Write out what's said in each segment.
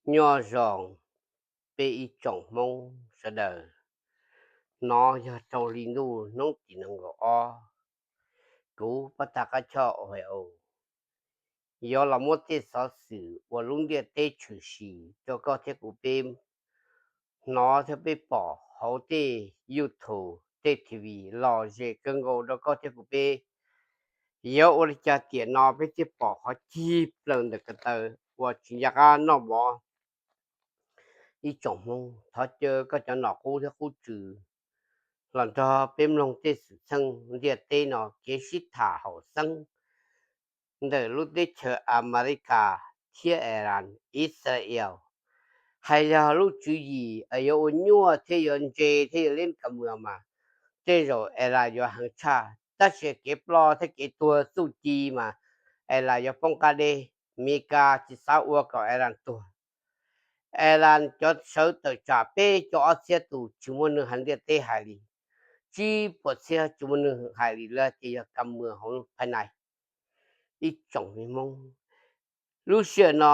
Nyob zoo peb ib tsoom Hmoob sawv daws, hnov yog rau hli ntuj hnub tim nees nkaum ob, kuv Paj Tag Qab Choj Os Hais Os yuav los muab tej xov xwm uas lub ntiaj teb tshwm sim rau koj thiab kuv peb hnov thiab peb pom hauv tej YouTube, tej T V los ze kawg nkaus rau koj thiab kuv peb. Yuav ua li cas tiam no peb thiaj pom qhov cig plaws ntawm ko taw uas tsis nco qab noj mov? Ib tsoom Hmoob, thov caw koj cov nom qub thiab qub tswv los nrog peb mloog tej xwm txheej ntiaj teb no kev sib tham haum xeeb ntawm lub teb chaws Amelikas thiab Iran, Israel. Hais yog lub tswv yim yuav ua nyuaj thiab yuav ntse thiab yuav liab ka muag mas tej zaum Iran yuav heev tshaj, tab sis kev ploj thiab kev tuag txuj ci mas Iran yuav poob qab deb. Meskas tsis xav ua kom Iran tuag. Iran cov sawv tawm tsam peb caug ob txhiab tus tsis muaj neeg hauv ntiaj teb hais li, tsib puas txhiab tsis muaj neeg hais li, lawv tias yog ka muag hauv phai nais. Ib tsoom me Hmoob, lub sij hawm no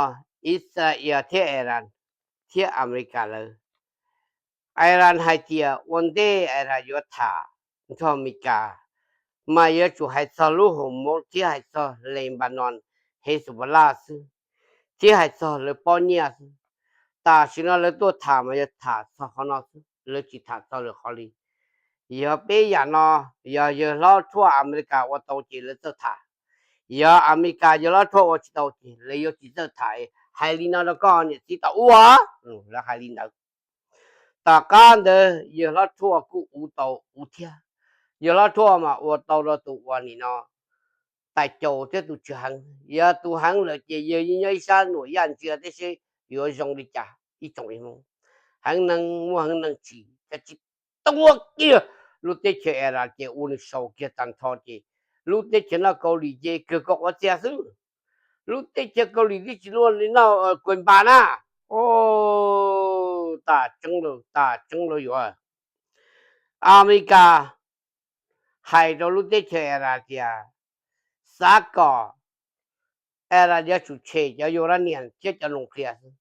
Israel thiab Iran thiab Amelikas lawv, Iran hais tias ua ntej Iran yuav tham nrog Meskas mas yuav tsum hais txog lub Hormuz thiab hais txog Lebanon, Hezbollah xwb, thiab hais txog lawv pob nyiaj xwb. Tam sim no lawv tuaj tham mas yog tham txog qhov no xwb, lawv tsis tham txog lwm qhov li. Yog peb yam no, yog yawg hlob tshuaj Amelikas ua tau ces lawv txawj tham, yog Amelikas yawg hlob tshuaj ua tsis tau ces lawv yuav tsis txawj tham. Hais li no rau koj niam txiv tau ua, lawv hais li ntawd. Tom qab ntawd yawg hlob tshuaj kuj ua tau ua thiab. Yawg hlob tshuaj mas ua tau rau tus uas nim no tais caus thiab tus tsis heev. Yog tus heev lawm ces yawg yeej nyob ib sab nuam yaj ntsia tib si, yuav zoo li cas ib tsoom Hmoob? Heev neeg muaj heev neeg tsim, cas tsis tuag kiag lub teb chaws Iran ces ua nws sau kiag tag nrho ces lub teb chaws no Kaus Lim ces kawg koj quav txias xwb. Lub teb chaws Kaus Lim twb tsis luaj li no, kuv npam na. Tam tseeb lawm, tam tseeb lawm yuav. Amelikas hais rau lub teb chaws Iran tias xav kom Iran yuav tsum tshem cov uranium thiab cov nuclear xwb.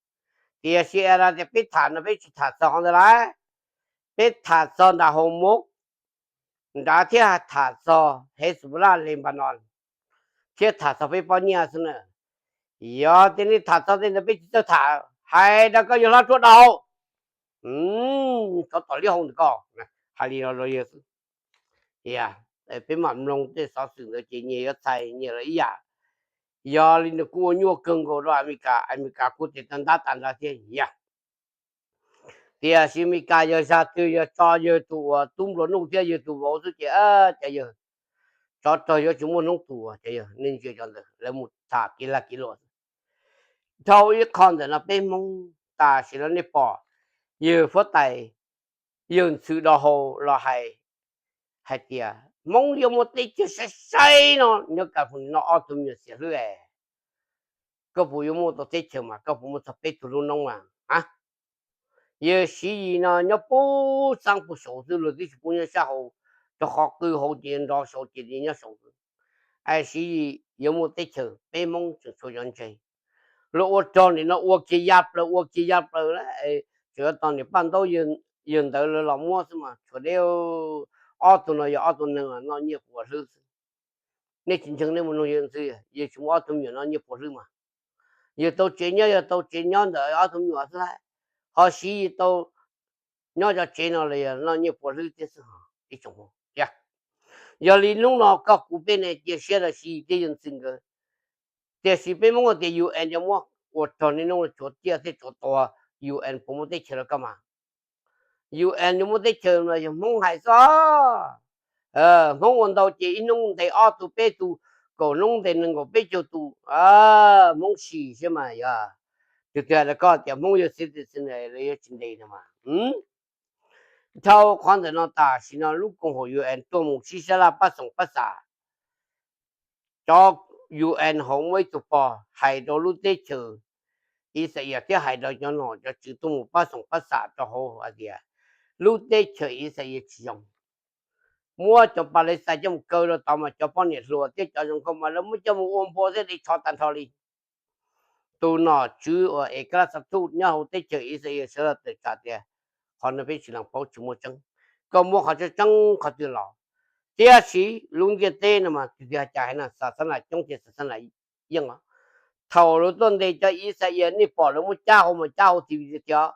Tiam sis Iran tias peb tham no peb tsis tham txog qhov ntawd lawm, peb tham txog nram Hormuz nrad thiab tham txog Hezbollah Lebanon thiab tham txog peb pob nyiaj xwb na. Yog tias nej tham txog tej ntawd peb tsis txawj tham, hais rau koj yawg hlob tshuaj dau. Tsov tom liab hau ntawm koj, hais li no rau yawg xwb. Peb mam mloog tej xov xwm ntawd ces nyias yuav txhais nyias lawm ib yam. Yog li ntawd kuj ua nyuaj kawg nkaus rau Amelikas, Amelikas kuj tes tag ntab tas nrho thiab yog. Tiam sis Amelikas yog zaj twg yog tso yawg tus uas tub nplua nuj thiab yawg tus vauv xwb ces cov yawg, tsov rog yuav tsis muaj hnub tuag. Cov yawg, nej ntsia cov ntawd lawv mus tham kev lag kev luam. Dhau ib qho ntawm no peb Hmoob tam sim no nej pom yawg huab tais, yawg Ntxhw Do Hau los hais, hais tias Hmoob yuav muaj teb chaws sai sai no nyob California no ob tug me nyuam xiam hlwb es. Koj puas yuav muaj tau teb chaws mas koj puas muaj txog peb tug lub noob mas a? Yawg Siv Yis no nyob puag xeeb puag saud xwb, luag twb tsis pub nyob sab hauv, rau qhov qw hauv ces nrov saud ces nyob saud xwb. Es Siv Yis yuav muaj teb chaws, peb Hmoob tseem tshuav cov ntse. Luag ua rog nim no ua kiag ya plaws ua kiag ya plaws lawm, tseem yuav tos niam paj ntaub yawg ntawd lawv los muab xwb mas tshuav deb. Ob tug no yog ob tug neeg noj nyiaj puas hlwb xwb. Nej tsis ntseeg nej mus nug yawg Ntxhw, yawg tsis muaj ob tug me nyuam noj nyiaj puas hlwb mas. Yawg tau tsev nyob, yawg tau tsev nyob ntawm ob tug me nyuam xwb lawm, ho Siv Yis tau nyob cov tsev no los yog noj nyiaj puas hlwb thiab xwb. Yog li hnub no koj kuv peb ne cia siab rau Siv Yis thiab yawg Ntxhw nkawd. Tiam sis peb Hmoob tias U N yuav muab ua rog niaj hnub tshuav tiaj thiab tshuav tua, U N puas muaj teb chaws rau koj mas? U N yuav muaj teb chaws los yog Hmoob hais xwb. Hmoob ua ntau ces ib hnub ntes ob tug peb tug, kaum hnub ntes nees nkaum peb caug tus. Hmoob sim siab mas yog. Tus twg hais rau koj tias Hmoob yog citizen los yuav tsis ntes no mas. Dhau qhov ntawm no tam sim no lub koom haum U N tuaj mus sib sab laj pab xoom pab xam. Cov U N hauv muaj ib tug pog hais rau lub teb chaws Ixayees thiab hais rau cov nom cov tswv tuaj mus pab xoom pab xam rau hauv hais tias lub teb chaws Ixayees tsis zoo. Muab cov Palestine coj mus kaw rau tod mas cov poj niam hluas thiab cov zoo nkauj mas lawv muab coj mus ua npua thiab de tsho tag nrho li. tus nom tswv uas Ekal Xav Thuj nyob hauv teb chaws Ixayees sawv daws tawm tsam tias qhov no peb tsis lees paub, tsis muaj tseeb. Koj muab qhov tseeb tseeb qhov twg los? Tiam sis lub ntiaj teb no mas tus twg hais cas hais no, xa xab nas coob ces xa xab nas yeej os. Thaum lawv tuaj ntes cov Ixayees, nej pom lawv muab cab hauv mas cab hauv T V tiag tiag,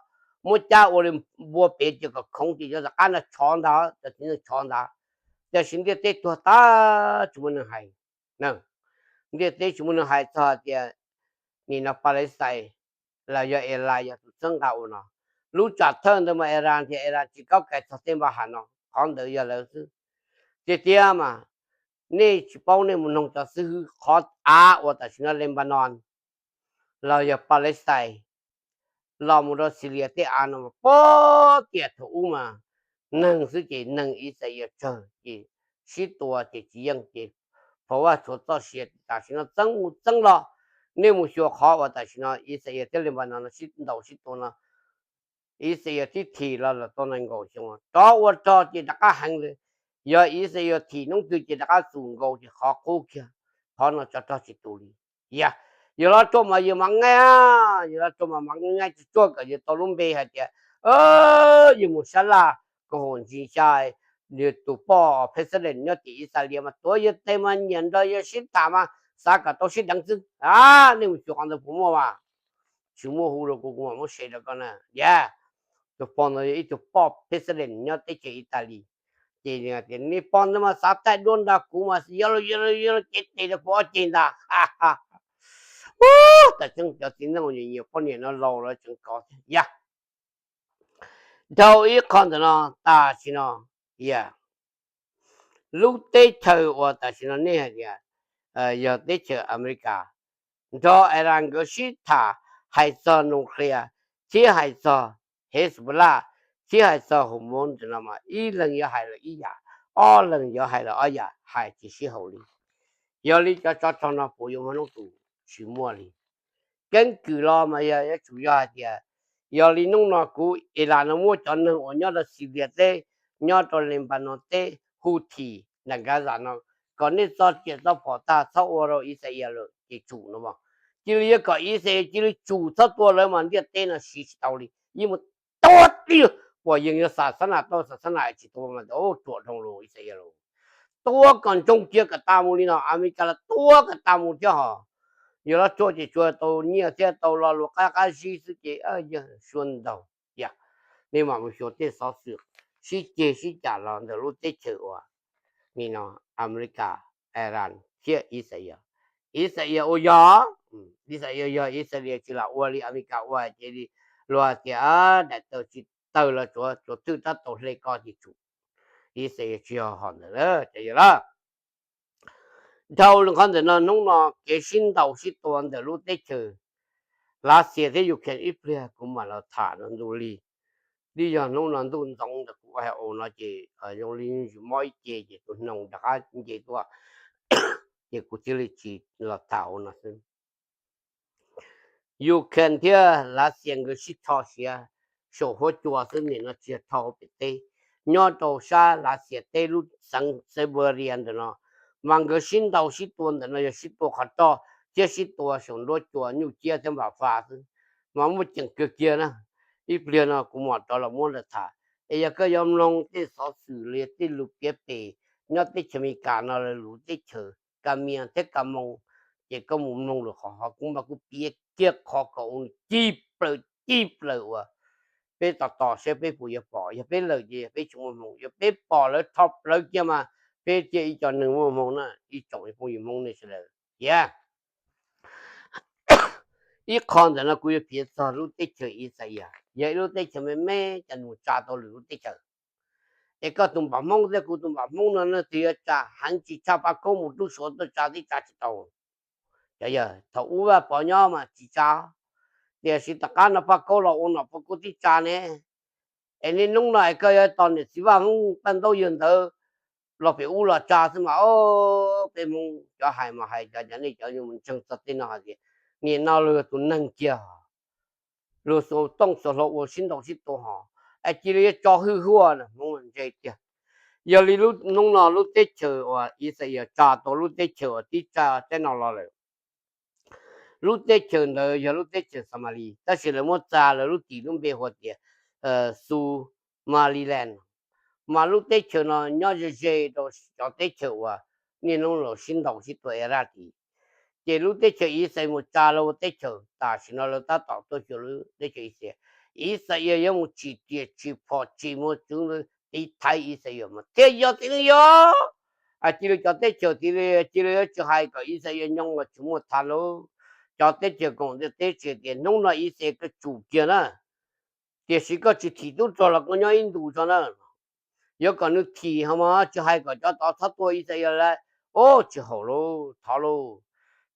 muab cab ua li npua pem ces kom khoov ces cov tom qab no tshov ntag, cov txiv neej tshov ntag. Tiam sis ntiaj teb tuag tag tsis muaj neeg hais. Ntiaj teb tsis muaj neeg hais txog hais tias nim no Palestine los yog Iran yog tus txhawb nqa ua no. Lub tsam thawj ntawd mas Iran tias Iran tsis kaub kais txog tej npaj ham no, qhov ntawd yog lawv xwb. Tiag tiag mas nej tsis paub, nej mus noog cov xib hwb qhov av uas tam sim no Lebanon los yog Palestine los mus rau Syria tej av no mas puag tias thaum ub mas neeg xwb ces neeg Ixayees tsawg ces sib tua ces tsis yeej ces pov vaj tshuav txoj sia. Tam sim no txeeb mus txeeb los, nej mus xyuas qhov uas tam sim no Ixayees thiab Lebanon no sib ntaus sib tua no, Ixayees twb thim los lawm tau nees nkaum xyoo, rov ua rog ces rov qab heev li. Yog Ixayees thim hnub twg ces rov qab txum nkaus ces qhov qub kiag, qhov no tsov rog tsis tu li. Yog, yog los tsuag mas yus mam nqaij, yog los tsuag mas mam nqaij tsuag tsuag kom yus tau lub npe hais tias yus mus sab laj koom haum ntsis xya, yus tus poj president nyob tim Ixayees mas tuav yus tes mas nyiam nrog yus sib tham mas xav kom tau sib deev xwb. Nej mus xyuas qhov ntawd puas muaj mas? Tsis muaj, hu rau kuv kuv mam muab share rau koj na. Yog, tus pog ntawd yog ib tug poj president nyob teb chaws Italy. Ces tias nej pog ntawd mas xav thaij duab nrog kuv mas yog, yog, yog cev tes rau kuv ob ceg ntag. Ub, tam tseeb cov txiv neej uas nyiam nyiam poj niam no laus lawm tseem kov thiab. Yog, dhau ib qho ntawm no tam sim no, yog lub teb chaws uas tam sim no nej hais tias yog teb chaws Amelikas nrog Iran nkawd sib tham hais txog nuclear thiab hais txog Hezbollah thiab hais txog Hormuz ntawm no mas ib leeg yuav hais lawm ib yam, ob leeg yuav hais lawm ob yam, hais tsis sib haum li. Yog li cov tsov rog no puas yuav muaj hnub tus? Tsis muaj li. Keeb kwm los mas yog yuav tsum yog hais tias, yog li hnub no kuv Iran no muab cov neeg uas nyob rau Syria teb, nyob rau Lebanon teb, Houthi nram Gaza no, kom nej txo riam txo phom tag txhob ua rau Israel lawm ces tsum no mas. Cia li yuav kom Israel cia li tsum txhob tua lawv mas ntiaj teb no siv tsis tau li. Yeej mus tua tib, puas yeej yuav xa xab nas tau, xa xab nas tsis tua mas ruam dhau lawm Israel lawm. Tua kom ntsoog kiag kom tas mus li no, Amelikas los tua kom tas mus thiab hos. Yog los tsuag ces tsuag tau nyiaj thiab tau lo lus qab qab zib xwb ces yog sua ntaug. Yog, nej mam mus xyuas tej xov xwm sib ceg sib cam los ntawm lub teb chaws uas nim no Amelikas, Iran thiab Israel. Israel ua yog, Israel yog Israel tsis lam ua li Amelikas ua ces luag hais tias daim tawv tsis tawg los tsuav tsuav twj tab tau hle ko ces tsum. Israel tsis yog hom ntawd lawm cov yawg lawm. Dhau qhov ntawm no hnub no kev sib ntaus sib tua ntawm lub teb chaws Lav Xias thiab Ukraine ib pliag kuv mam los tham no ntu li. Twb yog hnub no ntuj ntxoov ntawm kuv ua hais ua no ces zoo li mob ib ce ces tus hnoos rov qab nce tuaj, ces kuv thiaj li tsis los tham ua no xwb. Ukraine thiab Lav Xias nkawd sib rho siav saum huab cua xwb, nim no tsis yog rho hauv pem teb. Nyob rau sab Lav Xias teb lub xeev Siberia ntawm no, mas nkawd sib ntaus sib tua ntawm no yog sib tua qhov roj thiab sib tua saum nruab cua nyuj ciab thiab npam fas xwb, mas muaj ceem kawg kiag na. Ib pliag no kuv mam rov los muab lawv tham. Es yog koj yuav mloog tej xov xwm los yog tej lus piav pem nyob teb chaws Amelikas no lawv lub teb chaws ka mias thiab ka moos, ces koj mus mloog lawm qhov kuv mas kuv piav kiag qhov kom ua cib plaws cib plaws uas peb tos tos saib peb puas yuav pom. Yog peb lawm ces yog peb tsis muaj hmoo, yog peb pom lawv rho plawv kiag mas peb thiaj ib co neeg muaj hmoo na ib tsoom phooj ywg Hmoob nej sawv daws. Yog ib qho ntawm no kuv yuav piav txog lub teb chaws Ixayas, yog ib lub teb chaws me me, cov nus tsa tau lwm lub teb chaws. Es koj tus npam Hmoob thiab kuv tus npam Hmoob no leej twg yuav tsa? Heev tsis tshaj Paj Khaub mus rub Suav tuaj tsa twb tsa tsis tau. Cov yawg thaum ub Vaj Pov nyob mas tsis tsa, tiam sis tom qab no Paj Khaub los ua nom Paj Khaub twb tsa ne. Es niaj hnub no es koj yuav tos niam txiv Vaj Hmoob paj ntaub yawg ntawd los pem ub los tsa xwb mas, o, peb Hmoob cov hais mas hais cov, cov nej cov mus ntseeg txog tej no hais tias nim no luag yog tus neeg kiag, luag xuas tooj xuas hlau ua sib ntaus sib tua hos, es cia li yuav tso hwj huaj na, Hmoob ntse tiag. Yog li hnub no lub teb chaws uas Ixayas tsa tau lub teb chaws uas tib tsa teb no los lawm, Lub teb chaws ntawd yog lub teb chaws Somali, tab sis lawv muab tsa lawv lub tim lub npe hu tias Somaliland. Mas lub teb chaws no nyob ze ze rau cov teb chaws uas niaj hnub los sib ntaus sib tua Iraq tid. Ces lub teb chaws Israel mus tsa lawv ua teb chaws, tam sim no lawv tab tom tuaj xyuas lub teb chaws Israel. Israel yuav mus tsim riam tsim phom tsim mus txwv ntawd tiv thaiv Israel mas thiaj yog txiv neej yog. Cia li cov teb chaws cia li, cia li tsis hais kom Israel nyob los tsis muaj tha lauj. Cov teb chaws koom ntiaj teb tsis tias hnub no Israel koj tsum kiag na, tiam sis koj tsis thim tub rog los koj nyob ib ntus tso na. Yuav kom nws thim ho mas tsis hais kom cov tod txhob tua Israel lawm. Ub, tsis haum lauj, thov lauj.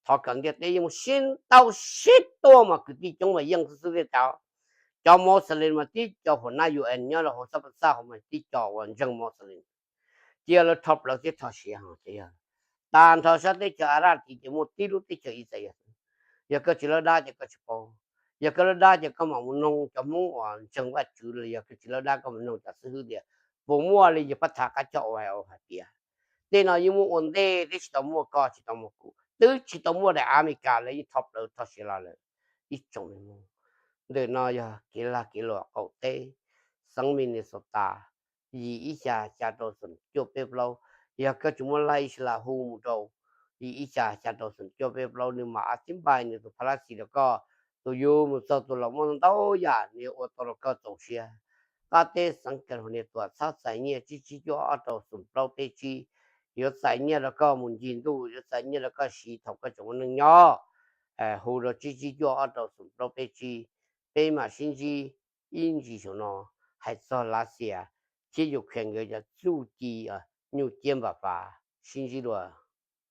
Thov kom ntiaj teb yeej mus sib ntaus sib tua mas kwv tij coob mas yeej xwb xwb thiaj tau. Cov Muslim mas tib co hua nab U N nyob rau hauv sab pas xaj hauv mas tib co uas ntseeg Muslim. Cia lawv rho plaws thiab rho siav ho ces yog tag nrho sab teb chaws Arab tid ces muaj tib lub teb chaws Israel. Yog koj tsis lawb dab ces koj tsis paub. Yog koj lawb dab ces koj mam mus noog cov Hmoob uas ntseeg Vajtswv los yog koj tsis lawb dab koj mus noog cov xib hwb tias puas muaj li yog pab thav qab coj ua hais tias tej no yeej muaj ua ntej, twb tsis tau muaj koj tsis tau muaj kuv, twb tsis tau muaj daim Amelikas lawv yeej rho plaws rho siav los lawm. Ib tsoom me Hmoob, ntawm no yog kev lag kev luam qaum teb, xeev Minnesota, yim ib xya xya rau xoom cuaj peb plaub. Yog koj tsis muaj laj ib si las hu mus rau yim ib xya xya rau xoom cuaj peb plaub, nws mam a tib npai nws tus phab lab xis rau koj. Tus yug mus txog tus los muaj ntau yam nws yuav ua tau rau koj txaus siab. Qab teb xeev California tuam txhab txais nyiaj tsib tsib cuaj ob rau xoom plaub peb tsib, yuav txais nyiaj rau koj mus ncig ntuj, yuav txais nyiaj rau koj siv thaum koj tseem ua neej nyob. Hu rau tsib tsib cuaj ob rau xoom plaub peb tsib, peb mam sib ntsib ib ntsis saum no hais txog Lav Xias thiab Ukraine nkawd cov txuj ci nyuj ciab npam pas. Sib ntsib dua.